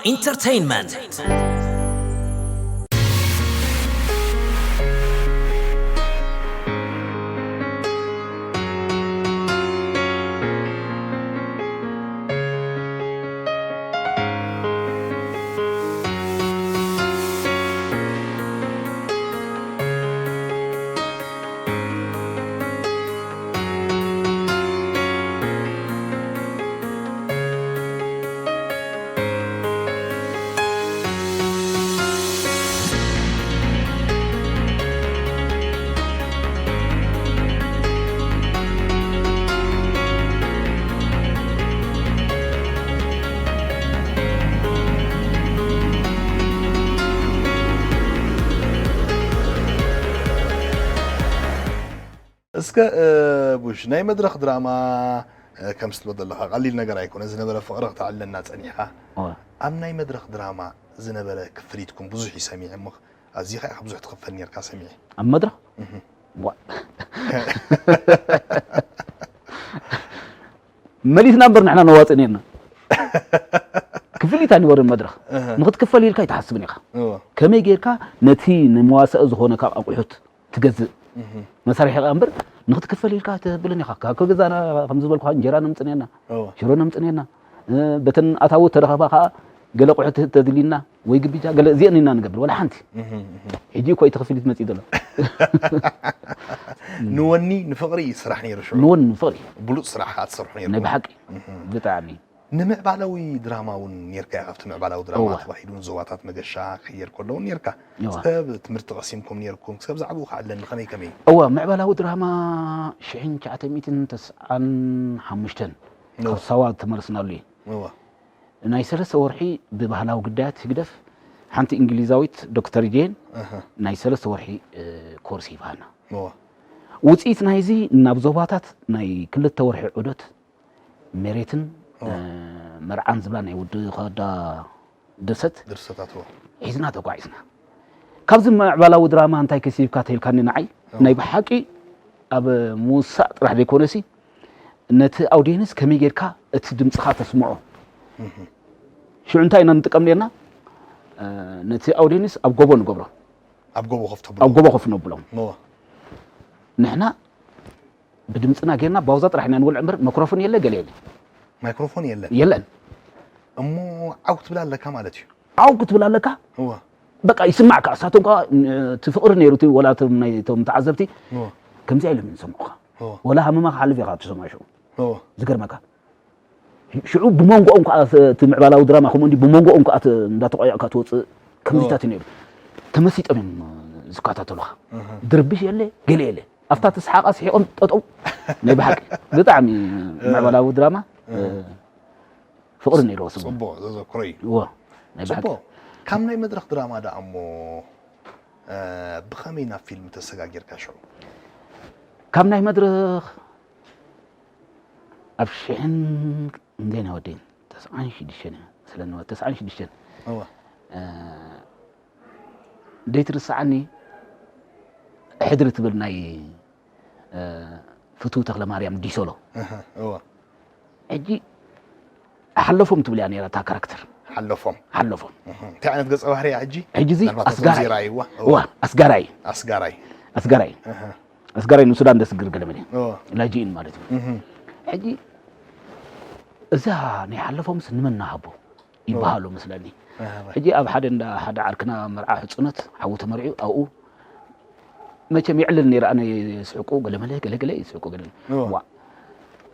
Entertainment. እስከ ቡሽ ናይ መድረኽ ድራማ ከምስ ትብሎ ዘለኻ ቀሊል ነገር ኣይኮነ ዝነበረ ፍቕሪ ክተዕለና ጸኒሕካ። ኣብ ናይ መድረኽ ድራማ ዝነበረ ክፍሊትኩም ብዙሕ እዩ ሰሚዐ እሞ ኣዚኻ ኢኻ ብዙሕ ትኽፈል ነርካ ሰሚዐ። ኣብ መድረኽ መሊትና እምበር ንሕና ነዋፅእ ነርና። ክፍሊት ኣይነበርን መድረኽ። ንክትክፈል ኢልካ ኣይትሓስብን ኢኻ። ከመይ ጌርካ ነቲ ንመዋስእ ዝኾነካ ኣቑሑት ትገዝእ መሳርሒ ኸዓ እምበር ንክትክፈል ኢልካ ኣይትብልን ኢኻ። ካብ ገዛና ከም ዝበልኩኻ እንጀራ ነምፅእ ነርና፣ ሽሮ ነምፅእ ነርና። በተን ኣታዊ ተረኸባ ከዓ ገለ ኣቑሑት ተድልዩና ወይ ግብጃ ገለ እዚአን ኢና ንገብር ዋላ ሓንቲ። ሕጂ እኮ እዩ እቲ ክፍሊት መፂኡ ዘሎ። ንወኒ ንፍቕሪ እዩ ስራሕ ነይሩ ሽዑ። ንወኒ ንፍቕሪ። ብሉፅ ስራሕ ከዓ ትሰርሑ ነይርኩም። ናይ ብሓቂ ብጣዕሚ። ንምዕባላዊ ድራማ እውን ነርካ ኢኻ። ኣብቲ ምዕባላዊ ድራማ ተባሂሉ ዞባታት መገሻ ክሕየር ከሎ እውን ነርካ። ሰብ ትምህርቲ ቀሲምኩም ነርኩም። ክሳብ ዛዕባኡ ከዓ ኣለኒ ከመይ ከመይ እዩ? እወ ምዕባላዊ ድራማ ሽሕን ትሽዓተ ሚእትን ተስዓን ሓሙሽተን ካብ ሳዋ ተመለስናሉ እዩ። ናይ ሰለስተ ወርሒ ብባህላዊ ጉዳያት ህግደፍ ሓንቲ እንግሊዛዊት ዶክተር ጄን ናይ ሰለስተ ወርሒ ኮርስ ሂባና። ውፅኢት ናይዚ ናብ ዞባታት ናይ ክልተ ወርሒ ዑደት መሬትን መርዓን ዝብላ ናይ ውዲ ከዳ ድርሰት ድርሰታት ሒዝና ተጓዒዝና። ካብዚ ምዕባላዊ ድራማ እንታይ ከሲብካ ተልካኒ ንዓይ ናይ ብሓቂ ኣብ ምውሳእ ጥራሕ ዘይኮነሲ ነቲ ኣውዲየንስ ከመይ ጌርካ እቲ ድምፅኻ ተስምዖ። ሽዑ እንታይ ኢና ንጥቀም ነርና? ነቲ ኣውዲየንስ ኣብ ጎቦ ንገብሮ። ኣብ ጎቦ ኮፍ ተብሎ። ኣብ ጎቦ ኮፍ ነብሎም። ንሕና ብድምፅና ጌርና ባውዛ ጥራሕ ኢና ንወልዕ እምበር መክሮፎን የለ ገለ የለ። ማይክሮፎን የለን። የለን። እሞ ዓው ክትብል ኣለካ ማለት እዩ። ዓው ክትብል ኣለካ። እወ። በቃ ይስማዕካ። እሳቶም ከዓ እቲ ፍቕሪ ነይሩ እቲ ወላ እቶም ናይ እቶም ተዓዘብቲ እወ። ከምዚኣ ኢሎም እዮም ዝሰምዑኻ። እወ። ወላ ሃመማ ክሓልፍ ኢኻ ትሰምዖ ሽዑ። እወ። ዝገርመካ። ሽዑ ብመንጎኦም ከዓ እቲ ምዕባላዊ ድራማ ከምኡ እንዲ ብመንጎኦም ከዓ እንዳተቆያእካ ትወፅእ ከምዚታት እዩ ነይሩ። ተመሲጦም እዮም ዝከታተሉኻ። ድርብሽ የለ ገለ የለ። ኣብታ ትስሓቓ ስሒቖም ጠጠው ናይ ብሓቂ ብጣዕሚ ምዕባላዊ ድራማ ፍቕሪ ነይርዎ ስሙ። ጽቡቕ ዘዘክሮ እዩ። እዎ ናይ ብሓቂ። ጽቡቕ። ካብ ናይ መድረኽ ድራማ ደኣ እሞ ብኸመይ ናብ ፊልም ተሰጋጊርካ ሽዑ? ካብ ናይ መድረኽ ኣብ ሽሕን እንዴና ወደይን ተስዓን ሽዱሽተን እያ መስለኒ ተስዓን ሽዱሽተን እወ። ደይትርስዓኒ ሕድሪ ትብል ናይ ፍትው ተክለማርያም ዲሶሎ እወ። ሕጂ ሓለፎም ትብል እያ ነይራ እታ ካራክተር ሓለፎም ሓለፎም እንታይ ዓይነት ገፀ ባህሪ እያ ሕጂ ሕጂ እዚ ምናልባት ኣቶም ኣስጋራይ ዜራ ይዋ እዋ ኣስጋራይ ኣስጋራይ ኣስጋራይ ኣስጋራይ ንሱዳን ደስግር ገለመለ እዋ ላጂኢን ማለት እዩ እህ ሕጂ እዛ ናይ ሓለፎምስ ንመን ንሃቦ ይበሃሉ መስለኒ። ሕጂ ኣብ ሓደ እንዳ ሓደ ዓርክና መርዓ ሕጹነት ሓዉ ተመርዕዩ ኣብኡ መቸም የዕልል ነይረ ኣነ ይስሕቁ ገለመለ ገለገለ ይስሕቁ ገለ እዋ። ዋ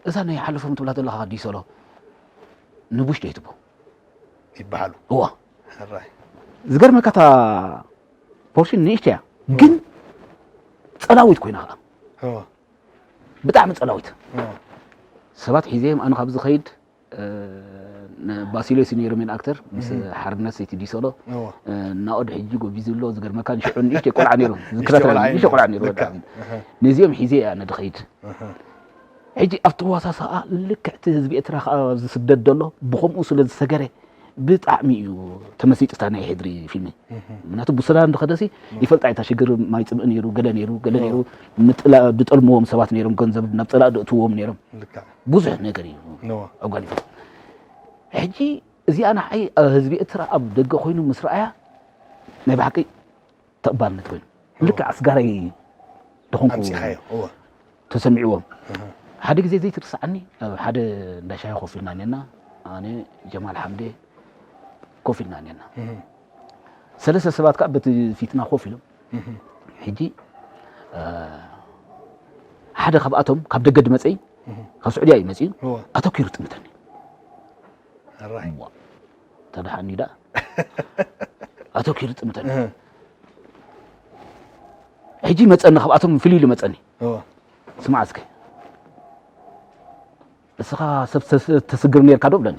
እዛ ናይ ሓለፎም ትብላ ዘለኻ ዲሶሎ ንቡሽ ዶ ይትቦ ይበሃሉ እዋ ሕራይ ዝገርመካ እታ ፖርሽን ንእሽቶ እያ ግን ጸላዊት ኮይና ኸዓ እዋ ብጣዕሚ ጸላዊት ሰባት ሒዘዮም ኣነ ካብ ዝኸይድ ባሲሌስ ነይሩ ሜን ኣክተር ምስ ሓርነት ሰይቲ ዲሰሎ ናኦድ ሕጂ ጎቢዙ ኣሎ ዝገርመካ ንሽዑ ንእሽተይ ቆልዓ ነይሩ ዝከታተል ንእሽተይ ቆልዓ ነይሩ ነዚኦም ሒዘ እያ ነድኸይድ ሕጂ ኣብቲ ዋሳሳኣ ልክዕቲ ህዝቢ ኤርትራ ከዓ ዝስደድ ዘሎ ብኸምኡ ስለ ዝሰገረ ብጣዕሚ እዩ ተመሲጥታ ናይ ሕድሪ ፊልሚ ምክንያቱ ብሱዳን እንድኸደሲ ይፈልጣ እታ ሽግር ማይ ፅምእ ነይሩ ገለ ነይሩ ገለ ነይሩ ድጠልምዎም ሰባት ነይሮም ገንዘብ ናብ ፀላእ ደእትዎም ነይሮም ብዙሕ ነገር እዩ ኣጓኒፎም ሕጂ እዚኣ ንዓይ፣ እ፣ ህዝቢ ኤርትራ ኣብ ደገ ኮይኑ ምስ ረኣያ ናይ ብሓቂ ተቐባልነት ኮይኑ። እዎ። ልክዕ ኣስጋራይ ዝኾንኩ ኣምጺኻዮ፣ እዎ። ተሰሚዕዎም። እህ። ሓደ ግዜ ዘይትርስዓኒ፣ ኣብ ሓደ እንዳ ሻሂ ኮፍ ኢልና ኔርና፣ ኣነ፣ ጀማል ሓምዴ ኮፍ ኢልና ኔርና። እህ። ሰለስተ ሰባት ከኣ በቲ ፊትና ኮፍ ኢሎም። እህ። ሕጂ፣ እ፣ ሓደ ካብኣቶም ካብ ደገ ድመጸ እዩ፣ እህ። ካብ ስዑድያ እዩ መጺኡ፣ እዎ። ኣተኲሩ ጥምተኒ። ኣራይ። እዋ፣ ተደሓኒ ደኣ። ኣተኲሩ ጥምተኒ። እህ። ሕጂ መጸኒ፣ ካብኣቶም ፍልይ ኢሉ መጸኒ። እዎ። ስማዕ እስከ። "እስኻ ሰብ ተስ-፣ ተስግር ኔርካ ዶ?" ብለኒ።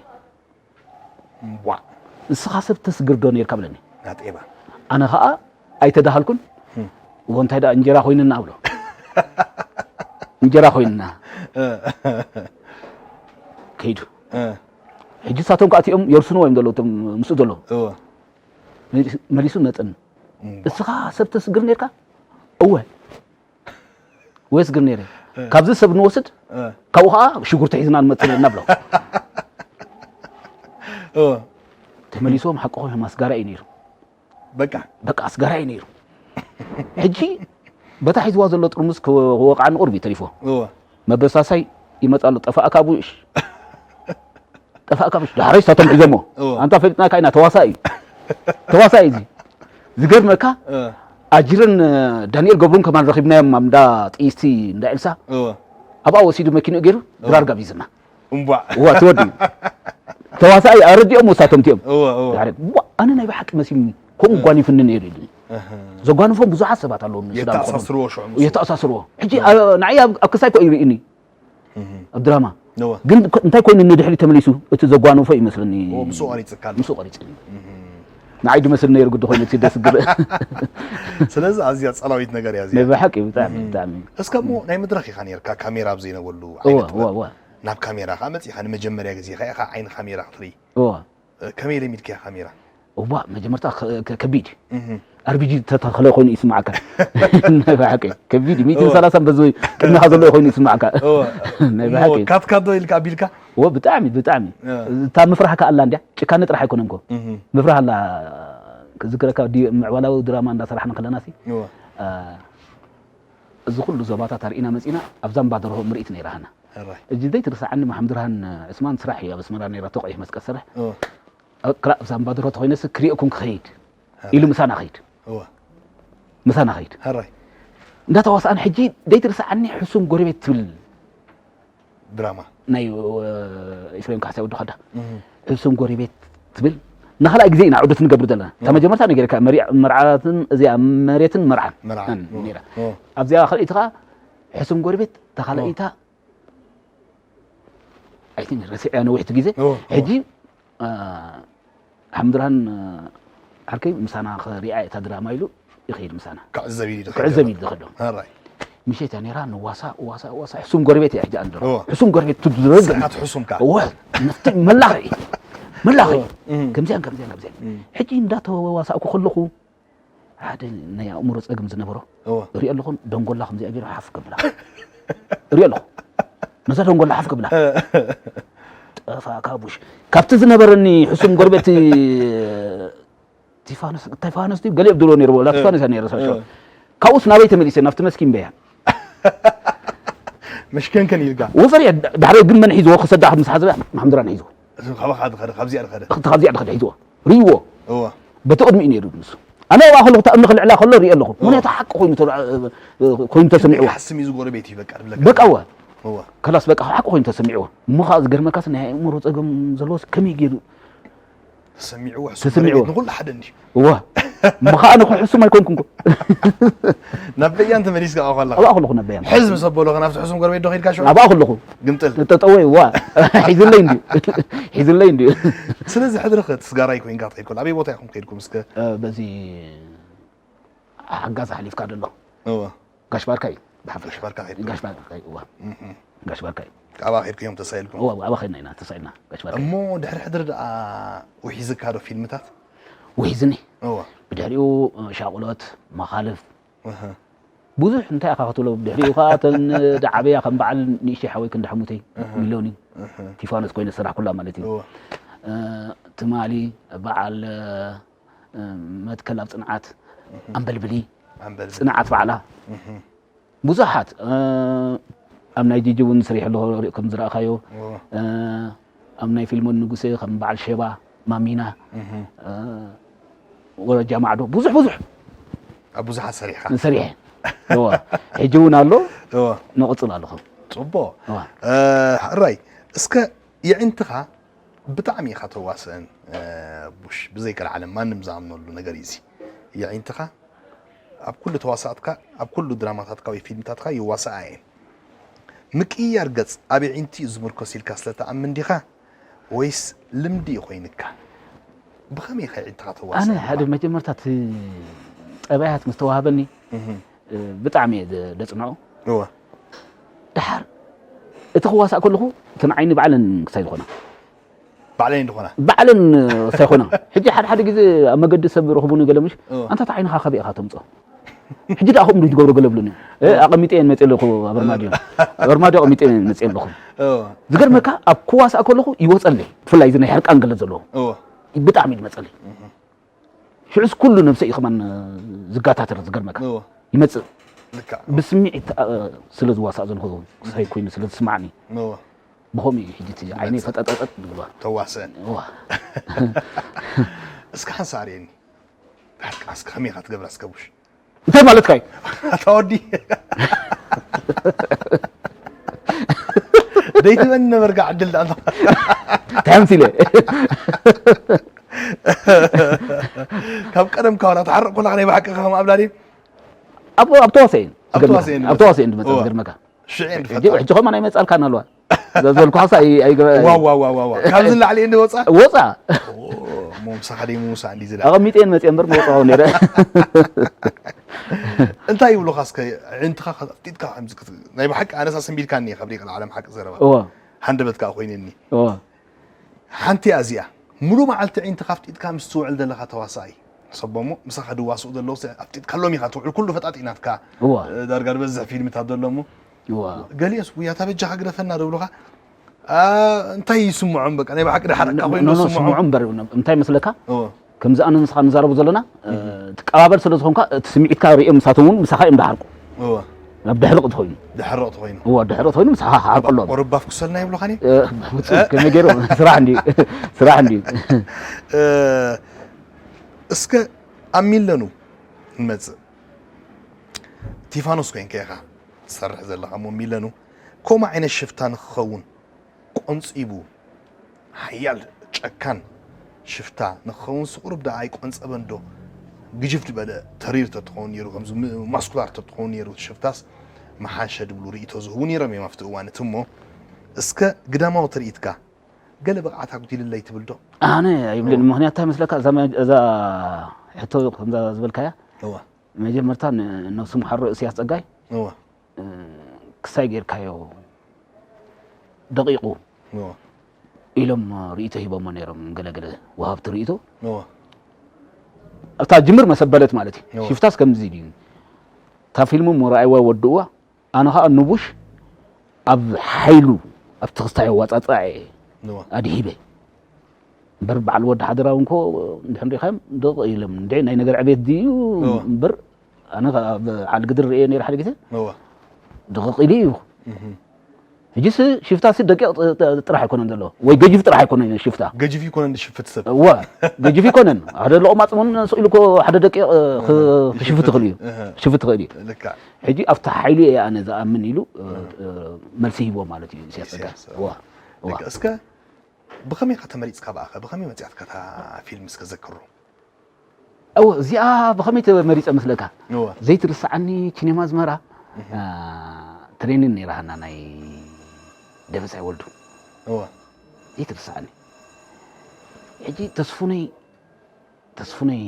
እዋ። "እስኻ ሰብ ተስግር ዶ ኔርካ?" ብለኒ። ናጤባ። ኣነ ኸኣ ኣይተዳሃልኩን። እም። "እዎ፣ እንታይ ደኣ እንጀራ ኮይንና?" ብሎ። "እንጀራ ኮይንና." እ። ከይዱ። እ። ሕጂ ንሳቶም ከኣ እቲኦም የርስንዎ እዮም ዘለዉ፣ እቶም ምስኡ ዘለዉ። እወ። መሊሱ፣ መሊሱ መጸኒ። እም። "እስኻ ሰብ ተስግር ኔርካ?" "እወ። ወየስግር ኔረ። እ። ካብዚ ሰብ ንወስድ፣ እ። ካብኡ ኸዓ ሽጉርቲ ሒዝና ንመጽእ ኣለና" ብሎ። እወ። ተመሊሶም ሓቂ ኮይኖም ኣስጋራይ እዩ ነይሩ። በቃ። በቃ ኣስጋራይ ነይሩ። ሕጂ በታ ሒዝዋ ዘሎ ጥርሙዝ ክወ-፣ ክወቕዓኒ ቁሩብ እዩ ተሪፎ። እወ። መበሳሳይ ይመጽእ ኣሎ፣ "ጠፋእካ ቡሽ፣ ጠፋእካ ቡሽ." ዳሕረይ ንሳቶም ሒዞሞ። እወ። ኣንታ ፈሊጥናካ ኢና፣ ተዋሳኢ እዩ። ተዋሳኢ እዚ። ዝገርመካ፣ እወ። ኣጅርን ዳንኤል ገብሩን ከማን ረኺብናዮም ኣብ እንዳ ጥይስቲ እንዳ ኤልሳ። እወ። ኣብኣ ወሲዱ መኪንኡ ገይሩ እወ። ድራር ጋቢዝና። እምቧዕ። እዋ፣ ትወዲ። ተዋሳኢ ኣረዲኦም ወሳቶም እቲኦም። እወ፣ እወ። ድሓር፣ "ዋ፣ ኣነ ናይ ብሓቂ መሲሉኒ፣ ከምኡ እህ። ጓኒፉኒ ነይሩ" ኢሉኒ። እህ። ዘጓንፎም ብዙሓት ሰባት ኣለዉ፣ ንሱዳን ኮኑ። የተኣሳስርዎ ሽዑ ምስኡ። የተኣሳስርዎ። ሕጂ፣ እህ። ኣ-፣ ንዓይ ኣብ፣ ኣብ ክሳይ ኮ ይርእኒ። እህ። ኣብ ድራማ። እወ። ግን ኮ-፣ እንታይ ኮይኑ ንድሕሪ ተመሊሱ? እቲ ዘጓንፎ ይመስለኒ። እወ፣ ምስኡ ቀሪጽካ ኣሎ። ምስኡ ቀሪጽኒ። እህ። ንዓይ ድመስል ነይሩ ግዲ ኮይኑ እቲ ደስግር። ስለዚ ኣዝያ ጸላዊት ነገር እያ እዚኣ። ናይ ብሓቂ ብጣዕሚ፣ እህ። ብጣዕሚ። እስከ እሞ ናይ መድረኽ ኢኻ ነይርካ፣ ካሜራ ኣብ ዘይነበሉ እወ፣ ዓይነት እወ፣ ጥበብ። እወ። ናብ ካሜራ ከኣ መጺኻ ንመጀመርያ ግዜ ከኣ ኢኻ ዓይኒ ካሜራ ክትርኢ። እወ። እ፣ ከመይ ለሚድካያ ካሜራ? እዋ፣ መጀመርታ ከ-፣ ከ-፣ ከቢድ እዩ። እህ። ኣር ቢ ጂ ዝተተኸለ ኮይኑ ይስማዓካ። ናይ ብሓቂ። ከቢድ እዩ። እወ። ሚእትን ሰላሳን በዚ ቅድሚኻ ዘሎ ኮይኑ ይስማዓካ። እወ። ናይ እሞ ብሓቂ። ካት ካት ዶ ኢልካ ኣቢልካ? እወ፣ ብጣዕሚ፣ ብጣዕሚ። እ። እታ ምፍራህ ከኣ ኣላ እንድያ። ጭካነ ጥራሕ ኣይኮነን እኮ። እህ። ምፍራህ ኣላ። ክዝክረካ፣ ዲ-፣ ምዕባላዊ ድራማ እንዳሰራሕና ከለና ሲ፣ እወ። እ፣ እዚ ኩሉ ዞባታት ኣርኢና መጺና፣ ኣብ ዛምባ ደርሆ ምርኢት ነይራ ሃና። ሕራይ። እጂ ዘይትርስዓኒ፣ መሓመድርሃን ዑስማን ስራሕ እዩ ኣብ ኣስመራ ነይራቶ፣ ቀይሕ መስቀል ስራሕ። እወ። ኣብ ክላ-፣ ኣብ ዛምባ ደርሆ ተኾይነስ ክሪኤኩም ክኸይድ እወ። ኢሉ ምሳና ኸይድ። እወ። ምሳና ኸይድ። ሕራይ። እንዳተዋሳእና ሕጂ ዘይትርስዓኒ፣ ሕሱም ጎረቤት ትብል ድራማ። ናይ፣ እ፣ ኤፍሬም ካሕሳይ ወዲ ኸዳ። እህ። ሕሱም ጎረቤት ትብል ንኻልኣይ ግዜ ኢና ዑደት ንገብር ዘለና። እታ እወ። መጀመርታ ነጊረካ፣ መሪዓ-፣ መርዓትን እዚኣ መሬትን መርዓን መርዓን። እን፣ እወ። ነይራ። እወ። ኣብዚኣ ካልኣይቲ ኸኣ ሕሱም ጎረቤት፣ እታ ካልኣይታ፣ እወ። I think ረሲዐያ ነዊሕቲ ግዜ። እወ፣ እወ። ሕጂ፣ እ፣ ሓምድራን፣ እ፣ ዓርከይ ምሳና ክሪኣ እታ ድራማ ኢሉ ይኸይድ ምሳና። ክዕዘብ ኢሉ ይኸይድ ክዕዘብ ዘሎ። ኢሉ ዝኸዶ። ሕራይ። ምሸት እያ ነይራ፣ ንዋሳእ፣ ዋሳእ፣ ዋሳእ፣ ሕሱም ጎረቤት እያ ሕጂ ኣንድሮ። እወ። ሕሱም ጎረቤት ትድረግ። ስርዓት ሕሱም ከኣ። እወ፣ መፍትሒ መላኺ እዩ። መላኺ እዩ። እወ፣ እም። ከምዚኣን ከምዚኣን ከምዚኣን። እም። ሕጂ እንዳተዋሳእኩ ከለኹ፣ ሓደ ናይ ኣእምሮ ጸገም ዝነበሮ እወ። እሪኦ ኣለኹ፣ ደንጎላ ከምዚኣ ገይሩ ሓፍ ከብላ። እሪኦ ኣለኹ። ነዛ ደንጎላ ሓፍ ከብላ። ጠፋእካ ቡሽ። ካብቲ ዝነበረኒ ሕሱም ጎረቤት ቲፋኖስ፣ ቲፋኖስ ድዩ? ገሊኦም ድሮ ነይርዎ፣ ላ እ። ቲፋኖስ እያ ነይራ፣ ሳሾ። እ። ካብኡስ ናበይ ተመሊሰ? ናብቲ መስኪን በያ። መሽከንከን ኢልካ። ወፈር እያ፣ ዳሕራይ ግን መን ሒዝዎ? ክሰዳ ምስ ሓዘበ፣ ማሕምድራን ሒዝዎ። ካብኻ ዝኸደ፣ ካብዚኣ ዝኸደ። እቲ ካብዚኣ ዝኸደ ሒዝዎ። ርእይዎ። እወ። በቲ ቅድሚኡ ነይሩ ንሱ። ኣነ ኣብኣ ከለኹ፣ እታ እምኒ ክልዕላ ከሎ ርእየ ኣለኹ። እወ። ምኽንያቱ ሓቂ ኮይኑ ተራ-፣ ኮይኑ ተሰሚዕዎ። ሓስም እዩ ዝጎረቤት እዩ፣ በቃ፣ ዝብለካ። በቃ፣ እወ። እወ። ከላስ፣ በቃ፣ ሓቂ ኮይኑ ተሰሚዕዎ። እሞ ኸኣ ዝገርመካስ፣ ናይ ኣእምሮ ጸገም ዘለዎስ ከመይ ገይሩ ተሰሚዕዎ፣ ሕሱም ተሰሚዕዎ። ጎረቤት ንኹሉ ሓደ እንድዩ። እወ። እሞ ኸኣ ኣነ እኮ ሕሱም ኣይኮንኩን እኮ። ናብ በያን ተመሊስካ ኣብኣ ከለኻ? ኣብኣ ከለኹ ናብ በያን። ሕዝ ምስ ኣበሎ ከ ናብቲ ሕሱም ጎረቤት ዶ ኸይድካ ሽዑ? ኣብኣ ከለኹ። ግምጥል። ጠጠወ፣ እዋ። ሒዝለይ እንድዩ። ሒዝለይ እንድዩ። ስለዚ ሕድሪ ከ ትስጋራይ ኮይንካ ትኸይድ ከሎ ኣበይ ቦታ ኢኹም ከይድኩም እስከ? እ፣ በዚ ሓጋዝ ሓሊፍካ ደሎ። እወ። ጋሽ ባርካ እዩ፣ ብሓፈሻ። ጋሽ ባርካ ከይድኩም? ጋሽ ባርካ እዩ፣ እዋ። እህ። ጋሽ ባርካ እዩ። ኣብኣ ከይድኩም እዮም ተሳኢልኩም? እዋ፣ ኣብኣ ከይድና ኢና ተሳኢልና፣ ጋሽ ባርካ። እሞ ድሕሪ ሕድሪ ደኣ ውሒዝካ ዶ ፊልምታት? ውሒዝኒ። እዋ። ብድሕሪኡ፣ እ፣ ሻቕሎት፣ መኻልፍ፣ እህ። ብዙሕ እንታይ ኢኻ ክትብሎ፣ ብድሕሪኡ ኸኣ እተን ደዓበያ ከም በዓል ንእሽተይ ሓወይ ክንዲ ሓሙተይ፣ እህ። ሚሎኒ፣ እህ። ቲፋኖስ ኮይነ ዝሰራሕኩላ ማለት እዩ። እዋ። እ፣ ትማሊ በዓል፣ እ፣ መትከል ኣብ ጽንዓት፣ ኣንበልብሊ ኣንበል ጽንዓት ባዕላ ብዙሓት፣ እ፣ ኣብ ናይ ጂጂ እውን ስሪሕ ኣለኹ፣ ሪእ ከም ዝረኣኻዮ፣ እ፣ ኣብ ናይ ፊልሞን ንጉሴ ከም በዓል ሸባ፣ ማሚና፣ እ፣ ወረጃ ማዕዶ ብዙሕ ብዙሕ ኣብ ብዙሓት ሰሪሕካ ሰሪሐ። እዋ፣ ሕጂ እውን ኣሎ፣ እዋ ነቕጽል ኣለኹ። ጽቡቕ እዋ። እ፣ ሕራይ እስከ የዒንትኻ ብጣዕሚ ኢኻ ተዋስእን እ፣ ቡሽ ብዘይቀልዓለም ማንም ዝኣምነሉ ነገር እዩ እዚ የዒንትኻ ኣብ ኩሉ ተዋሳእትካ ኣብ ኩሉ ድራማታትካ ወይ ፊልምታትካ ይዋሳኣ እየን ምቅይያር ገጽ ኣብ የዒንቲ እዩ ዝምርኮስ ኢልካ ስለ ትኣምን ዲኻ ወይስ ልምዲ እዩ ኮይንካ ብኸመይ ኢኻ የዒንትኻ ኣነ ተዋስእ ሓደ መጀመርታ እቲ ጠባያት ምስ ተዋህበኒ፣ እ፣ ብጣዕሚ እየ ዘ- ዘጽንዖ። እወ ድሓር እቲ ክዋሳእ ከለኹ እተን ዓይኒ ባዕለን ክሳይ ዝኾና ባዕለይ እንድኾና ባዕለን ሳይኮና ሕጂ ሓደ ሓደ ግዜ ኣብ መገዲ ሰብ ረኽቡኒ ገለ ምሽ እዎ። ኣንታ ዓይንኻ ካበይ ኢኻ ተምፅኦ ሕጂ ደኣ ከምኡ ዝገብሮ ገለ ብሉኒ እ፣ ኣቐሚጠ እየን መፅእ ኣለኹ ኣብ ኣርማድዮ ኣብ ኣርማድዮ ኣቐሚጠ እየን መፅእ ኣለኹ እዎ ዝገርመካ ኣብ ክዋሳእ ከለኹ ይወፀለይ ብፍላይ እዚ ናይ ሕርቃን ገለ ዘለዎ እዎ ብጣዕሚ ይመፀለይ ሽዑስ ኩሉ ነብሰ እዩ ከማን ዝጋታተር ዝገርመካ እዎ ይመፅእ ልካ ብስምዒት እ፣ ስለ ዝዋሳእ ዘንኾ ሳይ ኮይኑ ስለ ዝስማዕኒ እዎ ብኸምኡ እዩ ሕጂ እቲ ዓይነይ ፈጠጠጠጥ ዝግበር ተዋስእን እዋ እስከ ሓንሳ ኣርእየኒ ብሓቂ እስከ ከመይ ኢኻ ትገብራ እስከ ቡሽ እንታይ ማለትካ እዩ ኣታ ወዲ ደይትበኒ ነበርካ ዕድል ዳ እንታይ ኣምሲለ ካብ ቀደም ካባና ትሓርቕ ኮላኻ ናይ ብሓቂ ከም ኣብላሊ ኣብ ኣብ ተዋሳእን ኣብ ተዋሳእን ኣብ ተዋሳእን ዝመጽእ እዋ። ዝገርመካ ሽዕን ሕጂ ሕጂ ኸማ ናይ መጻልካ እናልዋ ዘበልኩ ሓሳ ኣይገበ ዋው ዋው ዋው ዋው ካብዚ ላዕሊ እንዲ ወጻ ወፃ ሞምሳኻ ደይ ሙሳ እንዲ ዝላ ኣቐሚጠን መፅአ እምበር መውፅኦ ነረ እንታይ ይብሉኻ እስከ ዕንትኻ ኣፍጢጥካ ከምዚ ክት- ናይ ብሓቂ ኣነሳ ስንቢድካኒ እየ ከብሪቕ ንዓለም ሓቂ ዘረባ እዎ ሃንደበት ከዓ ኮይነኒ እዎ ሓንቲ እያ እዚኣ ሙሉ መዓልቲ ዒንትኻ ኣፍጢጥካ ምስ ትውዕል ዘለኻ ተዋሳኣይ ሰቦሞ ምሳኻ ድዋስኡ ዘለዉ ኣፍጢጥካሎም ኢኻ ትውዕል ኩሉ ፈጣጢ ናትካ እዎ ዳርጋ ዝበዝሕ ፊልምታት ዘሎ እሞ እዎ ገሊኦስ ውያታ በጃኻ ግደፈና ደብሉኻ ኣ፣ እንታይ ይስምዖም በቃ ናይ ብሓቂ ድሓረካ ኮይኑ ኖ፣ ኖ፣ ስምዖም ስምዖም እምበር እንታይ መስለካ እዎ ከምዚ ኣነ ንስኻ ንዛረቡ ዘለና እ፣ ትቀባበል ስለ ዝኾንካ እቲ ስምዒትካ ርእዮም ንሳቶም እውን ምሳኻ እዮም ድሓርቁ እዎ ናብ ድሕርቕ ትኾይኑ ድሕረቕ ትኾይኑ እዎ ድሕርቕ ትኾይኑ ምሳኻ ክሓርቀሎም ቁርባፍ ክሰልና ይብሉኻኒ እ፣ ብፁዕ ከመይ ገይሮም ስራሕ እንዲ ስራሕ እንዲ እ፣ እስከ ኣብ ሚለኑ ንመጽእ ቲፋኖስ ኮይንካ ኢኻ ትሰርሕ ዘለኻ እሞ ሚለኑ ከምኡ ዓይነት ሽፍታ ንክኸውን ቆንጺቡ ሓያል ጨካን ሽፍታ ንክኸውን ስቑርብ ደኣ ኣይቆንጸበን ዶ ግጅፍ ዝበለ ተሪር ተትኸውን ነይሩ ከምዚ ም- ማስኩላር ተትኸውን ነይሩ ሽፍታስ መሓሸ ድብሉ ርእይቶ ዝህቡ ነይሮም እዮም ኣብቲ እዋን እቲ እሞ እስከ ግዳማዊ ትርኢትካ ገለ ብቕዓት ኣጉዲልለይ ትብል ዶ ኣነ ኣይብልን ምክንያት እንታይ መስለካ እዛ መ- እዛ ሕቶ ከምዛ ዝበልካያ እዋ መጀመርታ ን- ነብሱ ምሓሮ እስያስ ጸጋይ እዋ እ፣ ክሳይ ጌርካዮ ደቂቑ እዋ ኢሎም ርእይቶ ሂቦሞ ነይሮም ገለገለ ወሃብቲ ርእይቶ እዋ ኣብታ ጅምር መሰበለት ማለት እዩ እዋ። ሽፍታስ ከምዚ ድዩ እታ ፊልም ሞ ረኣይዋ ወድእዋ ኣነ ከዓ ንቡሽ ኣብ ሓይሉ ኣብቲ ክስታይ ኣዋፃፅኣ እየ እዋ ኣድሂበ እምበር በዓል ወዲ ሓደራ እውን ኮ እንድሕር ሪኻዮም ደቕ ኢሎም እንደ ናይ ነገር ዕቤት ድዩ እዋ። እምበር ኣነ ከዓ ኣብ ዓሊ ግድር ርእየ ነይረ ሓደ ግዜ እዋ ደቕቕ ኢሉ እዩ እህ ሕጂስ ሽፍታ ሲ ደቂቕ ጥ- ጥ- ጥራሕ ኣይኮነን ዘለዎ ወይ ገጅፍ ጥራሕ ኣይኮነን ሽፍታ ገጅፍ ይኮነ እንድሽፍት ሰብ እዋ ገጅፍ ይኮነን ሓደ ለቑማፅ እውን ስኢሉ እኮ ሓደ ደቂቕ እ፣ ክ- ክሽፍት ትኽእል እዩ እህ ክሽፍት ትኽእል እዩ ልካ ሕጂ ኣብቲ ሓይሉ እየ ኣነ ዝኣምን ኢሉ እ፣ እ፣ መልሲ ሂቦ ማለት እዩ ኢሳያስ ጸጋ ኢሳያስ፣ እዋ እዋ ልካ እስከ ብኸመይ ኢኻ ተመሪፅካ ብኣኸ ብኸመይ መፅያትካ እታ ፊልም እስከ ዘክሮ እው እዚኣ ብኸመይ ተመሪፀ መስለካ እዋ ዘይትርስዓኒ ቺኔማ ኣዝመራ አ፣ ትሬኒን ነይራሃና ናይ ደበሳይ ወልዱ እዋ ዘይትርስዓኒ ሕጂ ተስፉነይ ተስፉነይ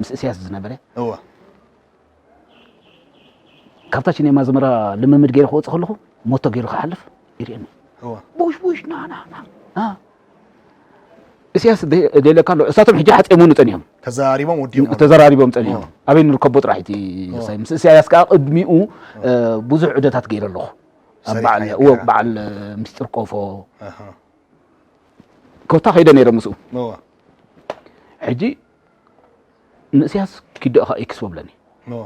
ምስ እስያስ ዝነበረ እዋ ካብታ ቺኔማ ኣዝመራ ልምምድ ገይረ ክወፅእ ከለኹ ሞቶ ገይሩ ክሓልፍ ይርእየኒ እዋ ቡሽ ቡሽ ና ና ና ና እስያስ ደ- ደይለካ ኣሎ እሳቶም ሕጂ ሓፀሞኑ ፀኒሖም ተዘራሪቦም ወዲኦም ተዘራሪቦም ፀኒሖም ኣበይ ንርከቦ ጥራሕ እቲ ሳይ ምስ እስያስ ከዓ ቅድሚኡ እ፣ ብዙሕ ዑደታት ገይረ ኣለኹ ኣብ ሰሪሕ በዓል ሓያል እዎ ገይራ። በዓል ምስጢር ቆፎ ኣሃ። ኮታ ከይደ ነይረ ምስኡ። እወ ሕጂ ንእስያስ ኪዶ ኢኻ ኤክስፖ ብለኒ። እወ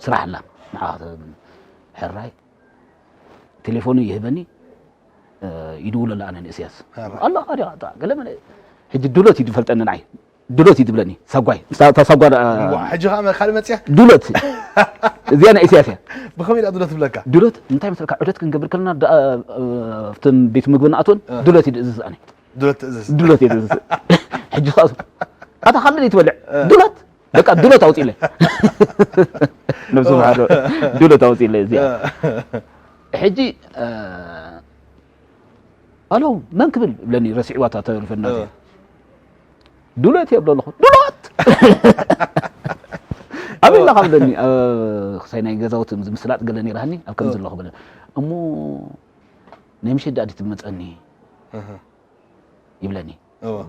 ስራሕ ኣላ ንዓ ሕራይ ቴሌፎኑ ይህበኒ። ይድውለሉ ኣነ ንእስያስ ሕራይ። ኣላ ዲያ ገለ መለ። ሕጂ ዱሎት እዩ ዝፈልጠኒ ንዓይ። ዱሎት እዩ ዝብለኒ ሳጓይ ምስታ ሳጓ እዋ፣ ሕጂ ከዓ ካልእ መፅያ ዱሎት እዚኣ ናይ እስያስ እያ። ብኸመይ ዳ ዱሎት ትብለካ? ዱሎት እንታይ መስለካ? ዑደት ክንገብር ከለና ዳ- ኣብቶም ቤት ምግቢ ንኣትወን እ። ዱሎት እዩ ዝእዝዝ ኣነ። ዱሎት ትእዝዝ ዱሎት እዩ ዝእዝዝ። ሕጂ ከኣ ኣታ ካልእ ትበልዕ ዱሎት በቃ ዱሎት ኣውፂለ ነብሱ ባዶ ዱሎት ኣውፂለ እዚኣ። ሕጂ ኣሎ መን ክብል ብለኒ ረሲዕዋታ ተሪፈና። ዱለት የብሎ ኣለኹ። ዱለት ኣበይ ኣለኻ ብለኒ። ክሳይ ናይ ገዛውቲ ምስላጥ ገለ ነይራኒ ኣብ ከምዚ ኣለኹ በለ። እሞ ናይ ምሸት ዳኣ ድዩ ትመፀኒ ይብለኒ።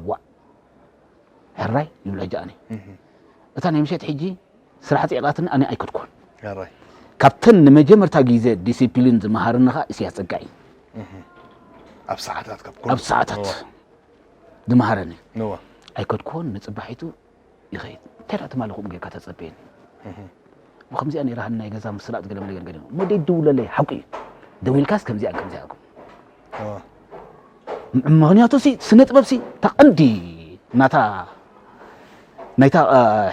ዋ ሕራይ ይብሎ ሕጂ ኣነ እታ ናይ ምሸት ሕጂ ስራሕ ፅዒቓትኒ ኣነ ኣይከድኩን። ሕራይ ካብተን ንመጀመርታ ግዜ ዲሲፕሊን ዝመሃረኒ ኸዓ እስያስ ፀጋይ እዩ። ኣብ ሰዓታት ካብ ኣብ ሰዓታት ዝመሃረኒ ነዋ ኣይከድኩን። ንፅባሒቱ ይኸይድ እንታይ ደኣ ትማሊ ከምኡ ጌርካ ተፀበየኒ። ብከምዚኣ ነይራ ሃኒ ናይ ገዛ ምስላጥ ገለ መለ ገለ ገለ እሞ ደይድውለለይ ሓቁ እዩ። ደዊልካስ ከምዚኣ ከምዚኣ እኮ ነዋ ምኽንያቱ ሲ ስነ ጥበብ ሲ እታ ቀንዲ ናታ ናይታ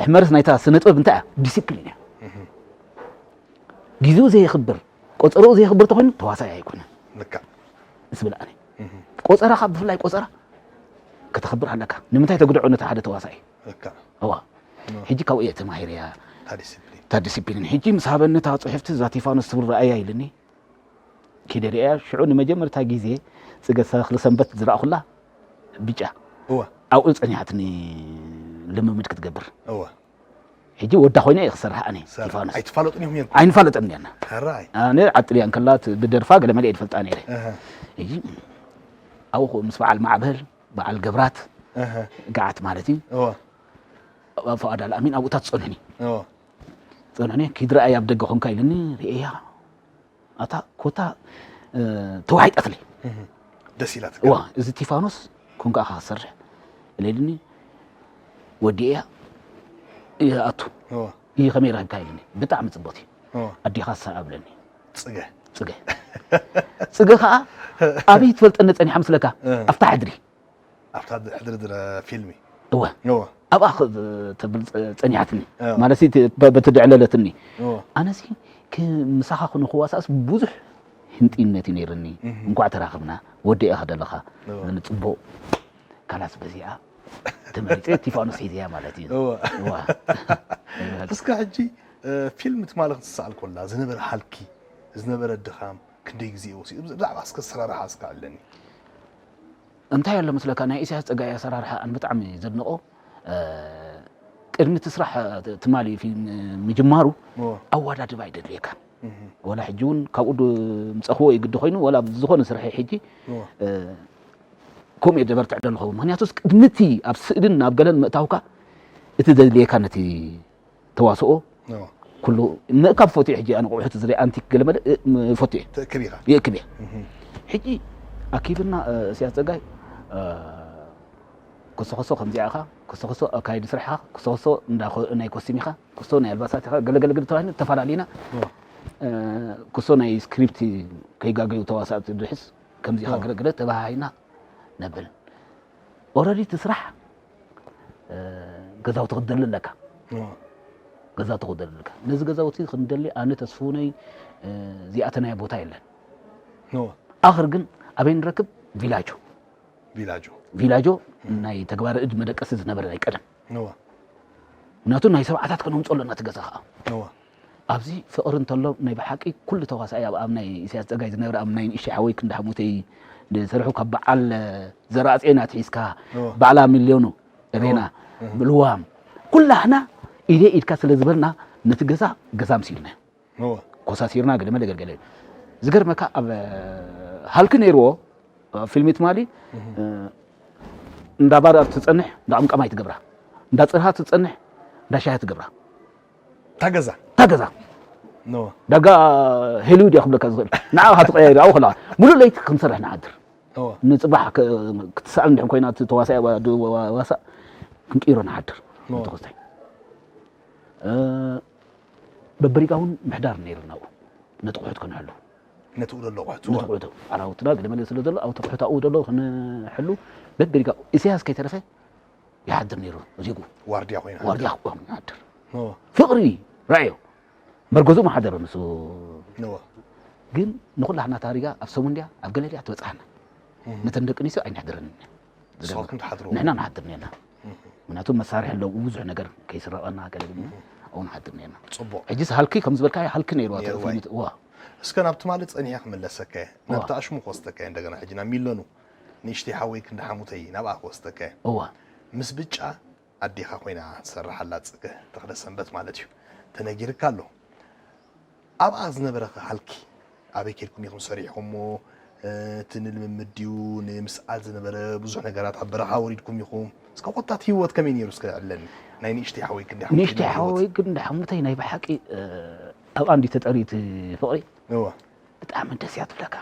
ሕመርስ ናይታ ስነ ጥበብ እንታይ እያ? ዲሲፕሊን እያ። ግዜኡ ዘየኽብር ቆፀርኡ ዘየኽብር ተኾይኑ ተዋሳኢ ኣይኮነን። ልክዕ ዝብል ኣነ ቆፀራኻ ብፍላይ ቆፀራ ከተኽብር ኣለካ። ንምንታይ ተግድዖ ነቲ ሓደ ተዋሳኢ ልክዕ እዋ ሕጂ ካብኡ እየ ተማሂረያ እታ ዲሲፕሊን እታ ዲሲፕሊን። ሕጂ ምስ ሃበኒ እታ ፅሑፍቲ እዛ ቲፋኖስ ትብል ረኣያ ኢልኒ ኪደ ሪኣያ። ሽዑ ንመጀመርታ ግዜ ፅገ ተኽሊ ሰንበት ዝረኣኹላ ብጫ እዋ ኣብኡ ፀኒሓትኒ ልምምድ ክትገብር። እዋ ሕጂ ወዳ ኮይነ እየ ክሰርሕ ኣነ ሰር- ቲፋኖስ ኣይትፋለጡን እዮም ነርኩም ኣይንፋለጠን እያና ሕራይ ኣነ ዓጥልያ እንከላ ብደርፋ ገለ መለ እየ ዝፈልጣ ነይረ። እህ ሕጂ ኣብኡ ምስ በዓል ማዕበል በዓል ገብራት እህ ገዓት ማለት እዩ እዋ ፍቓድ ኣልኣሚን ኣብኡታት ጸኑሕኒ እዋ ጸኑሕኒ ኪድ ረኣይ ኣብ ደገ ኮንካ ኢልኒ ርእያ ኣታ ኮታ ተዋሒጠትለይ እህ ደስ ኢላትካ እዋ እዚ ቲፋኖስ ኮንካ ኢኻ ክትሰርሕ ኢለልኒ ወዲእያ ይኣቱ እዋ ይህ ከመይ ረኺብካ ኢልኒ ብጣዕሚ ጽቡቕቲ እዋ ኣዴኻ ሰኣ ብለኒ ፅገ ጽገ ጽገ ከዓ ኣበይ ትፈልጠኒ ጸኒሓ ምስለካ እ። ኣብታ ሕድሪ ኣብታ ሕድሪ ድረ ፊልሚ እወ እዋ ኣብኣ ክ- ተብል ጸ- ጸኒሓትኒ እ። ማለት ሲ ት- በ- በቲ ድዕለለትኒ እዋ ኣነሲ ክ- ምሳኻ ክንክዋሳእስ ብዙሕ ህንጢነት እዩ ነይርኒ እህ። እንኳዕ ተራኽብና ወዲእኻ ደለኻ እዋ ጽቡቕ ካላስ በዚኣ ተመሪፀ ቲፋኖስ ሒዘያ ማለት እዩ እዋ እዋ እስከ ሕጂ እ፣ ፊልም ትማሊ ክትሰኣል ኮላ ዝነበረ ሃልኪ ዝነበረ ድኻም ክንደይ ግዜ እዩ ወሲዱ ብዛዕባ እስከ ኣሰራርሓ እስከ ኣለኒ እንታይ ኣሎ መስለካ ናይ ኢሳያስ ፀጋይ ኣሰራርሓ ኣን ብጣዕሚ ዘድንቆ እ፣ ቅድሚ እቲ ስራሕ ትማሊ ፊልም ምጅማሩ እዎ ኣዋዳድባ ይደድልየካ እህ፣ ወላ ሕጂ እውን ካብኡ ዶ ምፀኽዎ ይግዲ ኮይኑ ወላ ዝኾነ ስርሒ ሕጂ እዎ እ፣ ከምኡ እየ ደበርትዕ ደለኹ ምክንያቱስ ቅድሚ እቲ ኣብ ስእልን ኣብ ገለን ምእታውካ እቲ ዘድልየካ ነቲ ተዋስኦ እዎ ኩሉ ምእካብ ፈትዮ ሕጂ ኣነ ቁሑት ዝርኢ ኣንቲክ ገለ መለ እ፣ ም- ፈትዮ እየ ትእክብ ኢኻ ይእክብ እየ እህ፣ ሕጂ ኣኪብና እ፣ እስያስ ፀጋይ እ፣ ኮሶኮሶ ከምዚኣ ኢኻ ኮሶኮሶ ኣካይዲ ስራሕኻ ኮሶኮሶ እንዳ ኮ- ናይ ኮስቲም ኢኻ ኮሶ ናይ ኣልባሳት ኢኻ ገለገለገለ ተባሂልና ተፈላለዩና እዎ እ፣ ኮሶ ናይ ስክሪፕት ከይጋገዩ ተዋሳእቲ ድሕስ ከምዚ ኢኻ እዎ ገለገለ ተባሃሂና ነብል ኦረዲ እቲ ስራሕ እ፣ ገዛውቲ ክትደሊ ኣለካ እዎ ገዛውቲ ክትደሊ ኣለካ ነዚ ገዛውቲ ክንደሊ ኣነ ተስፍውነይ እ፣ ዝኣተናዮ ቦታ የለን እዎ ኣኽር ግን ኣበይ ንረክብ ቪላጆ ቪላጆ ቪላጆ ናይ ተግባረ እድ መደቀሲ ዝነበረ ናይ ቀደም እዎ ምክንያቱ ናይ ሰብዓታት ከነምፅኦ ኣለና እቲ ገዛ ከዓ እዎ ኣብዚ ፍቕሪ እንተሎ ናይ ብሓቂ ኩሉ ተዋሳኢ ኣብ ኣብ ናይ ኢሳያስ ፀጋይ ዝነበረ ኣብ ናይ ንእሽተይ ሓወይ ክንዲ ሓሙተይ ዝሰርሑ ካብ በዓል ዘራእፅኤን ኣትሒዝካ እዎ በዓላ ሚልዮኑ ሬና እዎ ብልዋም ኩላህና ኢደ ኢድካ ስለ ዝበልና ነቲ ገዛ ገዛ ምሲልና እዎ ኮሳሲርና ገለ መለ ገልገለ ዝገርመካ ኣብ ሃልኪ ነይርዎ ኣብ ፊልሚ ትማሊ እንዳ ባር ትፀንሕ እንዳ ቀምቀማይ ትገብራ እንዳ ፅርሃ ትፀንሕ እንዳ ሻሂ ትገብራ እታ ገዛ እታ ገዛ እዎ ዳጋ ሄሊውድ እያ ክብለካ ዝኽእል ንዓ ትቀያይር ኣብኡ ከለዋ ሙሉእ ለይቲ ክንሰርሕ ንሓድር እወ። ንፅባሕ ክ- ክትሰኣል እንድሕን ኮይና እቲ ተዋሳኢ ዋ- ድ- ዋ- ዋሳእ ክንቅይሮ ንሓድር እወ። ተኸስታይ በበሪጋ እውን ምሕዳር ነይርና ኣብኡ ነቲ ቁሑት ክንሕሉ ነቲ ኡደሎ ቁሕት ነቲ ቁሑት ኣራውትና ገለ መለ ስለ ዘሎ ኣብቲ ቁሑት ኣብኡ ዘሎ ክንሕሉ በበሪጋ ኢሳያስ ከይተረፈ ይሓድር ነይሩ ሪጉ ዋርድያ ኮይና ዋርድያ ክቆም ይሓድር እወ። ፍቕሪ ራእዮ መርገዙ መሓደረ ንሱ እወ። ግን ንኩላህና ታሪጋ ኣብ ሰሙን ድያ ኣብ ገለ ድያ ትበፅሓና ነተን ደቂ ኣንስትዮ ኣይንሕድረን ንስኻትኩም ትሓድሩ ንሕና ንሓድር ነርና ምክንያቱ መሳርሒ ኣለዉ ብዙሕ ነገር ከይስረቐና ገለ ድማ ኣብኡ ንሓድር ነርና ፅቡቕ ሕጂስ ሃልኪ ከም ዝበልካ ሃልኪ ነይርዋ ነይርዋ። ዋ እስከ ናብ ትማሊ ፀኒሐ ክምለሰከ ናብቲ ኣሽሙ ክወስደከ እንደገና ሕጂ ናብ ሚለኑ ንእሽተይ ሓወይ ክንዲ ሓሙተይ ናብኣ ክወስደከ እዋ ምስ ብጫ ኣዴኻ ኮይና ትሰርሓላ ፅገ ተኽለ ሰንበት ማለት እዩ ተነጊርካ ኣሎ ኣብኣ ዝነበረኸ ሃልኪ ኣበይ ኬድኩም ኢኹም ሰሪሕኩሞ እቲ ንልምምድ ድዩ ንምስኣል ዝነበረ ብዙሕ ነገራት ኣብ በረኻ ወሪድኩም ኢኹም እስከ ኮታት ህይወት ከመይ ነይሩ እስከ ዕለኒ ናይ ንእሽተይ ሓወይ ክንዲ ሓሙተይ ንእሽተይ ነይሩ ህይወት? ሓወይ ግን እንዳ ሓሙተይ ናይ ብሓቂ ኣብኣ እንዲ ተጠርዩ እቲ ፍቕሪ እወ ብጣዕሚ ደስ እያ ትብለካ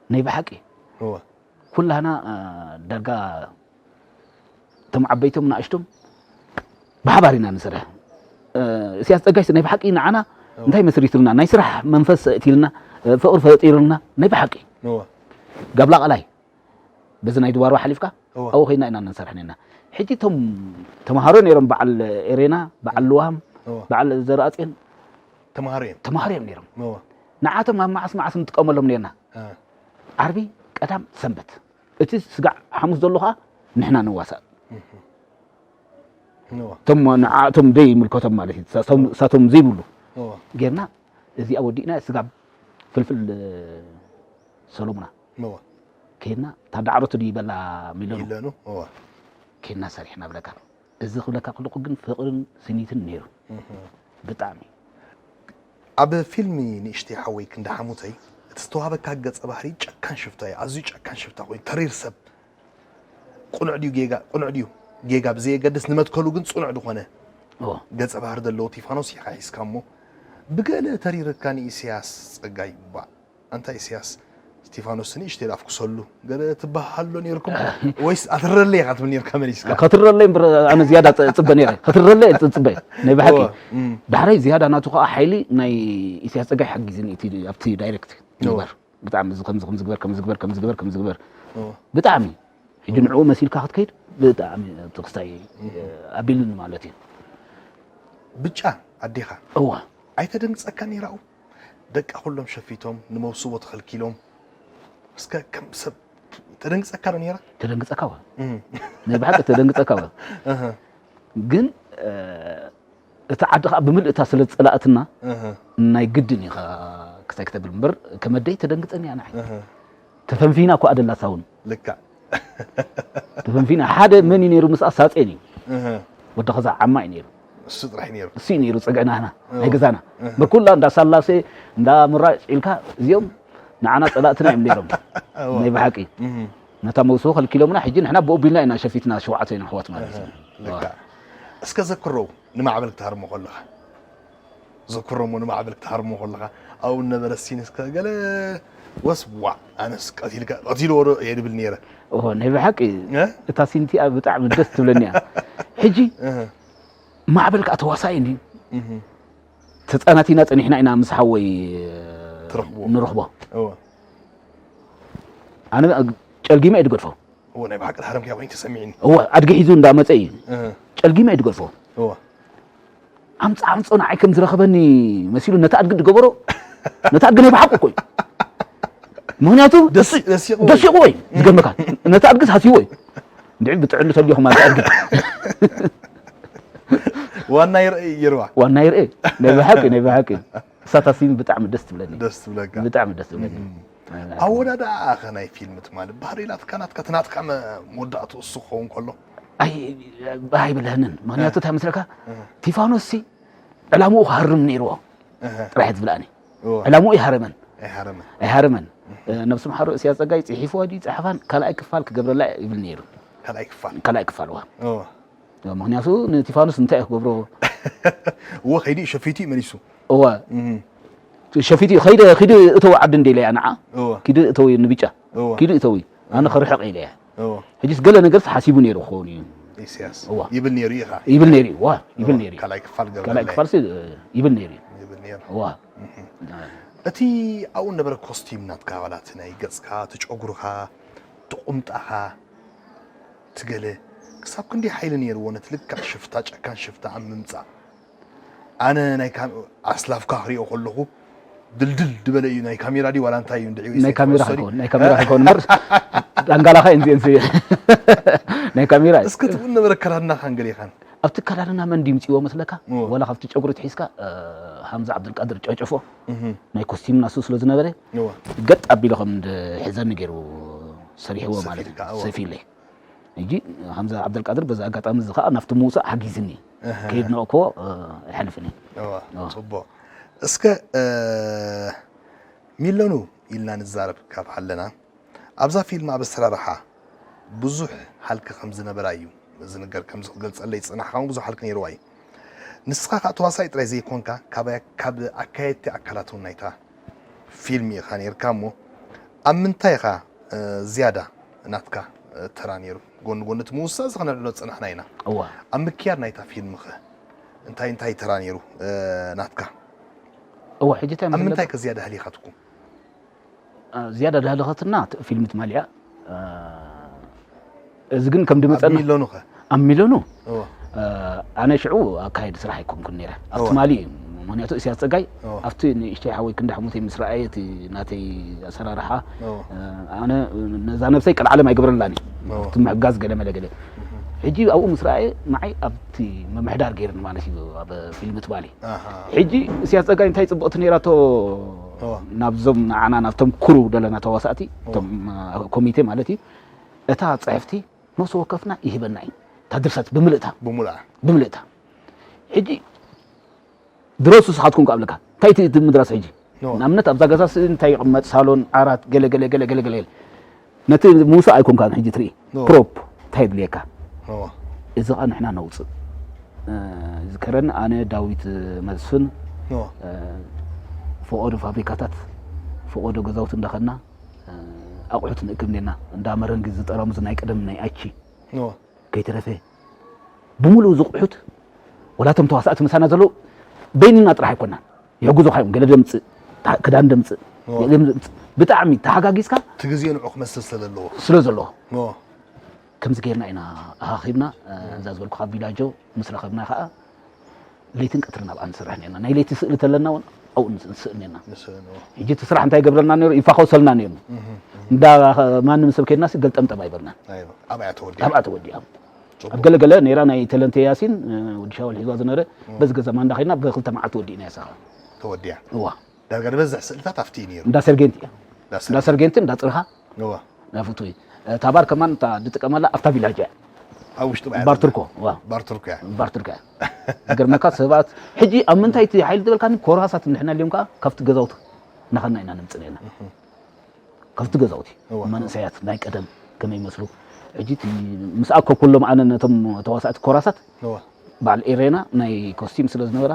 ናይ ብሓቂ እወ ኩላህና ዳርጋ እቶም ዓበይቶም ንኣሽቶም ብሓባር ኢና ንሰርሕ እስያስ ፀጋይስ ናይ ብሓቂ ንዓና እንታይ መስሪትልና ናይ ስራሕ መንፈስ እትልና ፍቕሪ ፈጢርልና ናይ ብሓቂ እወ ጋብላ ቃላይ በዚ ናይ ድዋርባ ሓሊፍካ እወ ኣብኡ ኮይና ኢና ንሰርሕ ነና ሕጂ እቶም ተምሃሮ ነይሮም በዓል ኤሬና በዓል ልዋም እወ በዓል ዘርኣፅዮን ተምሃሮ እዮም ተምሃሮ እዮም ነይሮም እወ ንዓቶም ኣብ መዓስ መዓስ ንጥቀመሎም ነርና እ፣ ዓርቢ ቀዳም ሰንበት እቲ ስጋዕ ሓሙስ ዘሎ ከዓ ንሕና ንዋሳእ እወ እቶም ንዓቶም ደይ ይምልከቶም ማለት እዩ እሳቶም- እሳቶም ዘይብሉ እወ ጌርና እዚኣ ወዲእና ስጋብ ፍልፍል ሰሎሙና እወ ከይድና ታዳዕሮት ድዩ በላ ሚለኑ ይለኑ እወ ከይድና ሰሪሕና ብለካ እዚ ክብለካ ከለኩ ግን ፍቕርን ስኒትን ነይሩ ብጣዕሚ ኣብ ፊልም ንእሽተይ ሓወይ ክንዲ ሓሙተይ እቲ ዝተዋህበካ ገፀ ባህሪ ጨካን ሽፍታ እዩ ኣዝዩ ጨካን ሽፍታ ኮይኑ ተሪር ሰብ ቁኑዕ ድዩ ጌጋ ቁኑዕ ድዩ ጌጋ ብዘየገድስ ንመትከሉ ግን ፅኑዕ ዝኾነ እዎ ገፀ ባህሪ ዘለዎ ቲፋኖስ ኢኻ ሒዝካ እሞ ብገለ ተሪርካ ንኢስያስ ፀጋይ ባእ ኣንታ ኢስያስ ስቲፋኖስ ንእሽተይ ዳፍኩሰሉ ገለ ትበሃሎ ነርኩም ወይስ ኣትረለ ኢኻ ትብል ነርካ መሊስካ ከትረለይ እምበር ኣነ ዝያዳ ፅ- ፅበ ነይረ ከትረለይ እየ ዝፅበ ናይ ብሓቂ እወ፣ እም፣ ዳሕራይ ዝያዳ ናቱ ከዓ ሓይሊ ናይ ኢስያስ ፀጋይ ሓጊዝኒ እቲ ኣብቲ ዳይሬክት እወ። ግበር ብጣዕሚ እዚ ከምዚ ከምዚ ግበር ከምዚ ግበር ከምዚ ግበር ከምዚ ግበር እወ፣ ብጣዕሚ ሕጂ ንዕኡ መሲልካ ክትከይድ ብጣዕሚ ትክስታይ ኣቢልኒ ማለት እዩ ብጫ ኣዴኻ እወ ኣይተደንግፀካ ነይራኡ ደቃ ኩሎም ሸፊቶም ንመውስቦ ተኸልኪሎም እስከ ከም ሰብ ተደንግፀካ ዶ ነይራ ተደንግፀካ ወ እም፣ ናይ ብሓቂ ተደንግፀካ ወ እህ፣ ግን እ፣ እቲ ዓዲ ከዓ ብምልእታ ስለ ዝፀላእትና እህ፣ ናይ ግድን ኢኻ ክሳይ ክተብል እምበር ከመደይ ተደንግፀኒ ኣና እህ፣ ተፈንፊና እኳ ኣደላሳ እውን ልክዕ ተፈንፊና ሓደ መን እዩ ነይሩ ምስኣ ሳጼን እዩ እህ፣ ወዲ ኸዛ ዓማ እዩ ነይሩ እሱ ጥራሕ ነይሩ እሱ እዩ ነይሩ ፀግዕናህና ናይ ገዛና በኩላ እንዳ ሳላሴ እንዳ ምራጭ ኢልካ እዚኦም ንዓና ፀላእትና እዮም ነይሮም ናይ ብሓቂ እህ፣ ነታ መውስቦ ከልኪሎምና ሕጂ ንሕና ብኡ ቢልና ኢና ሸፊትና ሸውዓተ ኢና ኣሕዋት ማለት እዩ ልክዕ እስከ ዘክረው ንማዕበል ክትሃርሞ ከለኻ ዘክሮሞ ንማዕበል ክትሃርሞ ከለኻ ኣብኡ ነበረ ሲን እስከ ገለ ወስ ዋ ኣነስ ቀቲልካ ቀቲልዎ ዶ እየ ድብል ነይረ ኦ ናይ ብሓቂ እ? እታ ሲንቲኣ ብጣዕሚ ደስ ትብለኒ እያ ሕጂ እህ፣ ማዕበል ከዓ ተዋሳኢ እንድዩ እህ፣ ተፃናቲና ፀኒሕና ኢና ምስ ሓወይ ትረኽብዎ። ንረኽቦ እወ፣ ኣነ ጨልጊመ እየ ድገድፎ እወ፣ ናይ ብሓቂ ተሃረምክያ ኮይኑ ተሰሚዕኒ እወ ኣድጊ ሒዙ እንዳመፀ እዩ እህ፣ ጨልጊመ እየ ድገድፎ እወ፣ ኣምፃ ኣምፆ ንዓይ ከም ዝረኸበኒ መሲሉ ነቲ ኣድጊ ዝገበሮ ነቲ ኣድጊ ናይ ብሓቁ እኮ እዩ ምክንያቱ ደስ- ደሲቑ ደሲቑዎ እዩ ዝገርመካ ነቲ ኣድጊ ሃስይዎ እዩ እንድዒ ብጥዕሉ ተልዮኹም ኣቲ ኣድጊ ዋና ይርአ ይርዋ ዋና ይርአ ናይ ብሓቂ ናይ ብሓቂ እሳታ ሲን ብጣዕሚ ደስ ትብለኒ ደስ ትብለካ ብጣዕሚ ደስ ትብለኒ ኣወዳድኣኸ ናይ ፊልም ትማሊ ባህሪ ናትካ ናትካ ትናትካ መወዳእቱ እሱ ክኸውን ከሎ ኣይብለንን ምክንያቱ እንታይ መስለካ ቲፋኖስ ሲ ዕላምኡ ክሃርም ነይርዎ ጥራሕ ትብላኒ ዕላምኡ ኣይሃረመን ኣይሃረመ ኣይሃረመን ነብሲ ምሓሩ እስያ ፀጋይ ፅሒፍዋ ድዩ ፀሓፋን ካልኣይ ክፋል ክገብረላ ይብል ነይሩ ካልኣይ ክፋል ካልኣይ ክፋል ዋ ምክንያቱ ንቲፋኖስ እንታይ ክገብሮ እወ ከይዲ እዩ ሸፊቱ እዩ መሊሱ እወ ሸፊቱ እዩ። ከይደ ኪዱ እተው ዓዲ እንደ ኢለያ ንዓ። እወ ኪዱ እተው ንብጫ። እወ ኪዱ እተው እዩ። ኣነ ክርሕቕ ኢለያ። እወ ሕጂስ ገለ ነገርስ ሓሲቡ ነይሩ ክኸውን እዩ። ኢሳያስ እዋ። ይብል ነይሩ ኢኻ። ይብል ነይሩ እዩ። ዋ ይብል ነይሩ እዩ። ካልኣይ ክፋል ካልኣይ ገብረ ክፋልሲ ይብል ነይሩ እዩ። ይብል ነይሩ። ዋ እቲ ኣብኡ ነበረ ኮስቲም ናትካ ዋላ እቲ ናይ ገጽካ እቲ ጨጉርካ እቲ ቁምጣኻ ትገለ ክሳብ ክንዲ ሓይሊ ነይርዎ ነቲ ልክዕ ሽፍታ ጨካን ሽፍታ ኣብ ምምጻእ ኣነ ናይ ካም ኣስላፍካ ክሪኦ ከለኹ ድልድል ድበለ እዩ ናይ ካሜራ ድዩ ዋላ እንታይ እዩ እንድዒ ናይ ካሜራ ክኸውን ናይ ካሜራ ክኸውን እምበር ዳንጋላኻ ኢንዚ ኢንዚ ናይ ካሜራ እዩ። እስከ ትብኡ ነበረ ኣከዳድናኻን ገሌኻን ኣብቲ ኣከዳድና መን ድምፅዎ መስለካ እዎ። ዋላ ካብቲ ጨጉሪ ትሒዝካ እ፣ ሃምዛ ዓብዱልቃድር ጨጨፎ እህ፣ ናይ ኮስቲም ናሱ ስለ ዝነበረ እዎ። ገጥ ኣቢሉ ከም ሒዘኒ ገይሩ ሰሪሕዎ ማለት ሰፊልካ፣ እዎ። ሰፊለይ ሕጂ ሃምዛ ዓብዱልቃድር በዚ ኣጋጣሚ እዚ ከዓ ናብቲ ምውፃእ ሓጊዝኒ እህ። ከየድነቕክዎ እ፣ ኣይሓልፍን እዩ እዋ፣ እዋ። ጽቡቕ እስከ እ፣ ሚለኑ ኢልና ንዛረብ ካብ ሃለና ኣብዛ ፊልም ኣብ ኣሰራርሓ ብዙሕ ሃልኪ ከም ዝነበራ እዩ ዝንገር ከምዚ ክትገልጸለይ ዝጽናሕካ እውን ብዙሕ ሃልኪ ነይርዋ እዩ ንስኻ ከዓ ተዋሳኢ ጥራይ ዘይኮንካ ካብ ኣካየድቲ ኣካላት እውን ናይታ ፊልም ኢኻ ነይርካ እሞ ኣብ ምንታይ ኢኻ ዝያዳ ናትካ ተራ ነይሩ ጎኒ ጎኒ እቲ ምውሳእ እዚ ከነልዕሎ ዝጸናሕና ኢና እዋ ኣብ ምክያድ ናይታ ፊልም ኸ እንታይ እንታይ ተራ ነይሩ ናትካ እዋ ሕጂ እንታይ ኣብ መስለካ ምንታይ ከ ዝያዳ ህሊኻትኩም ዝያዳ ዳህለኸትና ፊልም ትማል እያ እዚ ግን ከም ድመፀና ሚለኑ ኸ ኣብ ሚለኑ እዎ ኣነ ሽዑ ኣካየዲ ስራሕ ኣይኮንኩን ነይረ ኣብ እዎ። ትማሊ እዩ ምክንያቱ እስያስ ፀጋይ እዎ። ኣብቲ ንእሽተይ ሓወይ ክንዲ ሓሙተይ ምስ ረኣየ እቲ ናተይ ኣሰራርሓ እዎ። ኣነ ነዛ ነብሰይ ቀልዓለም ኣይገብረላን እዩ እዎ። እቲ ምሕጋዝ ገለ መለ ገለ ሕጂ ኣብኡ ምስ ረኣየ ንዓይ ኣብቲ ምምሕዳር ገይርኒ ማለት እዩ ኣብ ፊልም ትማሊ ኣሃ ሕጂ እስያስ ፀጋይ እንታይ ፅብቕቲ ነይራቶ እዎ። ናብዞም ንዓና ናብቶም ኩሩ ደለና ተዋሳእቲ እቶም ኮሚቴ ማለት እዩ እታ ፅሕፍቲ ነፍሲ ወከፍና ይህበና እዩ እታ ድርሰት ብምልእታ ብሙሉኣ ብምልእታ ሕጂ ድረሱ ስኻትኩም ከኣብለካ እንታይ እቲ ምድራስ ሕጂ ኖ። ንኣብነት ኣብዛ ገዛ ስእሊ እንታይ ይቕመጥ ሳሎን ዓራት ገለ ገለ ገለ ገለ ገለ ገለ ነቲ ምውሳእ ኣይኮንካን ሕጂ ትርኢ ኖ። ፕሮፕ እንታይ የድልየካ እዎ። እዚ ኸዓ ንሕና ነውፅእ እ፣ ዝከረኒ ኣነ ዳዊት መስፍን እዎ። እ፣ ፈቆዶ ፋብሪካታት ፈቆዶ ገዛውቲ እንዳኸድና እ፣ ኣቑሑት ንእክብ ኔና እንዳ መረንጊ ዝጠራሙዝ ናይ ቀደም ናይ ኣቺ እዎ። ከይተረፈ ብምሉእ ዝቑሑት ወላቶም ተዋሳእቲ ምሳና ዘለዉ በይንና ጥራሕ ኣይኮናን ይሕግዙኻ እዮም ገለ ደምፅእ ታ- ክዳን ደምፅእ እዎ። ገለ ደምፅእ ብጣዕሚ ተሓጋጊዝካ እቲ ግዜ ንዑ ክመስል ስለ ዘለዎ ስለ ዘለዎ እዎ። ከምዚ ጌርና ኢና ኣኻኺብና እዛ ዝበልኩኻ ቪላጆ ምስ ረኸብና ከዓ ለይትን ቀትርን ኣብኣ ንስራሕ ኔርና ናይ ለይቲ ስእሊ ተለና እውን ኣብኡ ንስእል ኔርና ንስእል እዎ። ሕጂ እቲ ስራሕ እንታይ ገብረልና ነይሩ ይፋኸሰልና ነይሩ እንዳ ማንም ሰብ ከድና ሲ ገልጠምጠም ኣይበልናን ኣይ፣ ኣብኣ ተወዲኣ ኣብኣ ተወዲኣ ኣብ ገለገለ ነይራ ናይ ተለንተ ያሲን ወዲ ሻውል ሒዝዋ ዝነበረ በዚ ገዛ ማንዳ ከድና ብክልተ መዓልቲ ወዲእና ያሳኻ ተወዲኣ እዋ ዳርጋ ዝበዝሕ ስእልታት ኣብቲ እዩ ነይሩ እንዳ ሰርጌንቲ እያ ዳስ እንዳ ሰርጌንቲ እንዳ ፅርኻ እዋ ናፍቱ ታባር ከማን እታ ንጥቀመላ ኣብታ ቪላጅ እያ ኣብ ውሽጡ ባያ ባርትርኮ እዋ ባርትርኮ እያ ባርትርካ እያ ገርመካ ሰባት ሕጂ ኣብ ምንታይ እቲ ሓይሊ ዝበልካኒ ኮራሳት እንድሕና ሊዮም ከዓ ካብቲ ገዛውቲ እናኸና ኢና ንምፅእ ነርና ካብቲ ገዛውቲ እዋ። መንእሰያት ናይ ቀደም ከመይ ይመስሉ ሕጂ እቲ ምስ ኣከብኩሎም ኣነ ነቶም ተዋሳእቲ ኮራሳት እዋ በዓል ኤሬና ናይ ኮስቲም ስለ ዝነበራ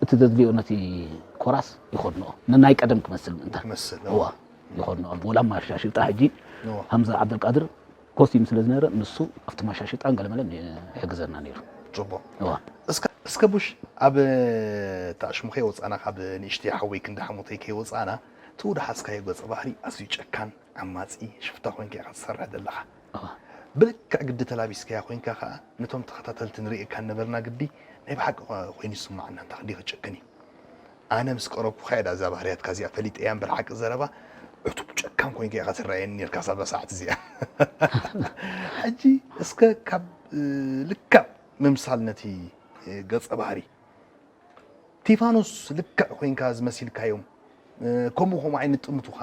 እቲ ዘድልዮ ነቲ ኮራስ ይኸድንኦ ንናይ ቀደም ክመስል ምእንታ ክመስል እዋ ይኸድንኦ ወላ ማሻሽጣ ሕጂ እዋ ሃምዛ ዓብደልቃድር ኮስቲም ስለ ዝነበረ ንሱ ኣብቲ ማሻሽጣን ገለመለን ይሕግዘና ነይሩ ጽቡቕ እዋ እስከ እስከ ቡሽ ኣብ ታሽሙ ከይወፃና ካብ ንእሽተይ ሓወይ ክንዲ ሓሙተይ ከይወፃና እቲ ውድሓዝካዮ ገፀ ባህሪ ኣዝዩ ጨካን ዓማፂ ሽፍታ ኮይንካ ኢኻ ትሰርሕ ዘለኻ እዋ ብልክዕ ግዲ ተላቢስካያ ኮይንካ ከዓ ነቶም ተኸታተልቲ ንርእየካ ነበርና ግዲ ናይ ብሓቂ ኮይኑ ይስማዓና እንታ ክንደይ ክጨክን እዩ ኣነ ምስ ቀረብኩኻ እያ እዛ ባህርያትካ እዚኣ ፈሊጠያ እምበር ሓቂ ዘረባ ዕቱብ ጨካን ኮይንካ ኢኻ ትረኣየኒ ነርካ ሳብዛ ሰዓት እዚኣ ሕጂ እስከ ካብ ልክዕ ምምሳል ነቲ ገጸ ባህሪ ቲፋኖስ ልክዕ ኮይንካ ዝመሲልካዮም ከምኡ ከምኡ ዓይነት ጥምቱኻ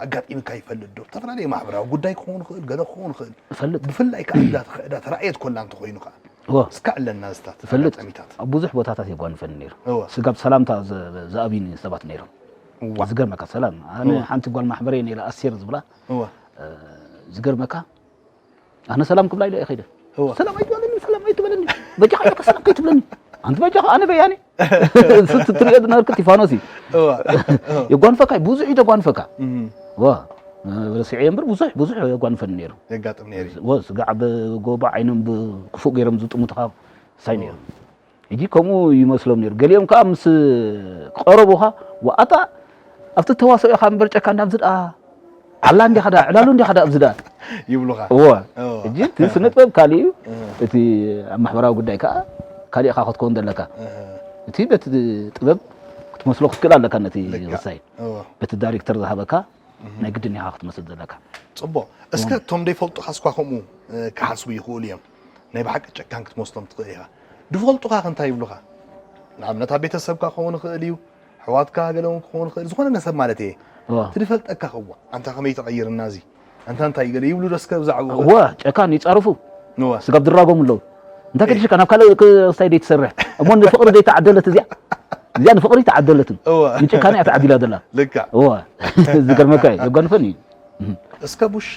ኣጋጢምካ ይፈልጥ ዶ? ዝተፈላለዩ ማሕበራዊ ጉዳይ ክኸውን ይኽእል፣ ገለ ክኸውን ይኽእል። እፈልጥ። ብፍላይ ከዓ እዛ ተኸእዳ ተራእየት ኮላ እንተኾይኑ ከዓ እወ። እስካ ዕለና ዝታት እፈልጥ። ኣጋጣሚታት። ኣብ ብዙሕ ቦታታት የጓንፈኒ ነይሩ። እወ። ስጋብ ሰላምታ ዝ- ዝኣብዩኒ ሰባት ነይሮም። እዋ። ዝገርመካ ሰላም ኣነ እወ። ሓንቲ ጓል ማሕበረይ ነይራ ኣስቴር ዝብላ እወ። እ፣ ዝገርመካ ኣነ ሰላም ክብላ ኢለ እየ ከይደ እወ። ሰላም ኣይትበለኒ ሰላም ኣይትበለኒ በጃኻ ኢለካ ሰላም ከይትብለኒ ኣንቲ በጃኻ ኣነ በያኒ ትሪኦ ዝነበርክ ቲፋኖስ እዩ። እዋ የጓንፈካ ብዙሕ እዩ ተጓንፈካ። እም፣ ዋ ረሲዐ እምበር ብዙሕ ብዙሕ የጓንፈኒ ነይሩ። የጋጥም ነይሩ እዩ። ወ ስጋዕ ብጎባ ዓይኖም ብክፉእ ገይሮም ዝጥምቱኻ ሳይ ነይሩ። ሕጂ ከምኡ ይመስሎም ነይሩ። ገሊኦም ከዓ ምስ ቀረቡኻ ዋኣታ ኣብቲ ተዋስኦ ኢኻ እምበር ጨካ እንዳብዚ ደኣ ዓላ እንዲኻ ደኣ ዕላሉ እንዲኻ ደኣ ኣብዚ ደኣ ይብሉኻ። እወ እወ። ሕጂ እቲ ስነ ጥበብ ካሊእ እዩ። እህ፣ እቲ ኣብ ማሕበራዊ ጉዳይ ከዓ ካሊእ ኢኻ ክትከውን ዘለካ። እህ፣ እቲ በቲ ጥበብ ክትመስሎ ክትክእል ኣለካ ነቲ ልክዕ። ወሳይ እወ። በቲ ዳይሬክተር ዝሃበካ ናይ ግድን ኢኻ ክትመስል ዘለካ። ፅቡቅ። እስከ እቶም ዘይፈልጡኻ እስኳ ከምኡ እ፣ ክሓስቡ ይኽእሉ እዮም። ናይ ብሓቂ ጨካን ክትመስሎም ትኽእል ኢኻ። ዝፈልጡኻ ከ እንታይ ይብሉኻ? ንኣብነት ኣብ ቤተሰብካ ክኸውን ይኽእል እዩ፣ ኣሕዋትካ ገለ እውን ክኸውን ይኽእል፣ ዝኾነ ነሰብ ማለት እየ። እዋ። እቲ ዝፈልጠካ ከዋ ኣንታ ከመይ ተቐይርና እዚ ኣንታ እንታይ ገለ ይብሉ ዶ እስከ ብዛዕባኡ? እወ ጨካን ይፃርፉ እወ። ስጋብ ድራጎም ኣለዉ እንታይ ከድሽካ ናብ ካልእ ክስታይ ደይ ትሰርሕ እሞ ንፍቕሪ ዘይተዓደለት እዚኣ እዚኣ ንፍቕሪ ተዓደለትን እወ። ንጭካነ እያ ተዓዲላ ዘላ ልክዕ። እወ ዝገርመካ እዩ የጓንፈን እዩ እስከ ቡሽ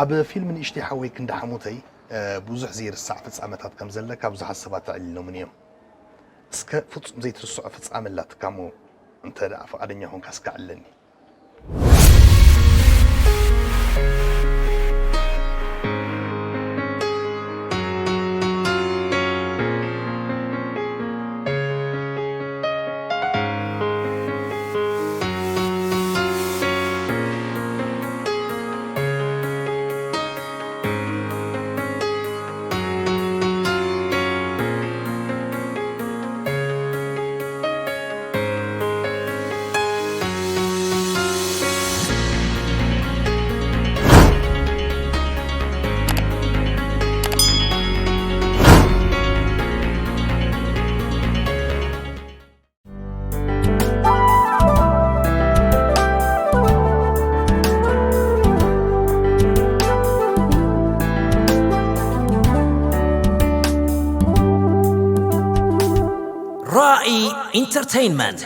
ኣብ ፊልም ንእሽተይ ሓወይ ክንዲ ሓሙተይ እ፣ ብዙሕ ዘይርሳዕ ፍጻመታት ከም ዘለካ ብዙሓት ሰባት ኣዕሊሎምን እዮም። እስከ ፍጹም ዘይትርስዖ ፍጻመ ኣላትካ እሞ እንተ ደኣ ፍቓደኛ ኾንካ እስከ ኣዕለኒ። ራኢ ኢንተርቴይንመንት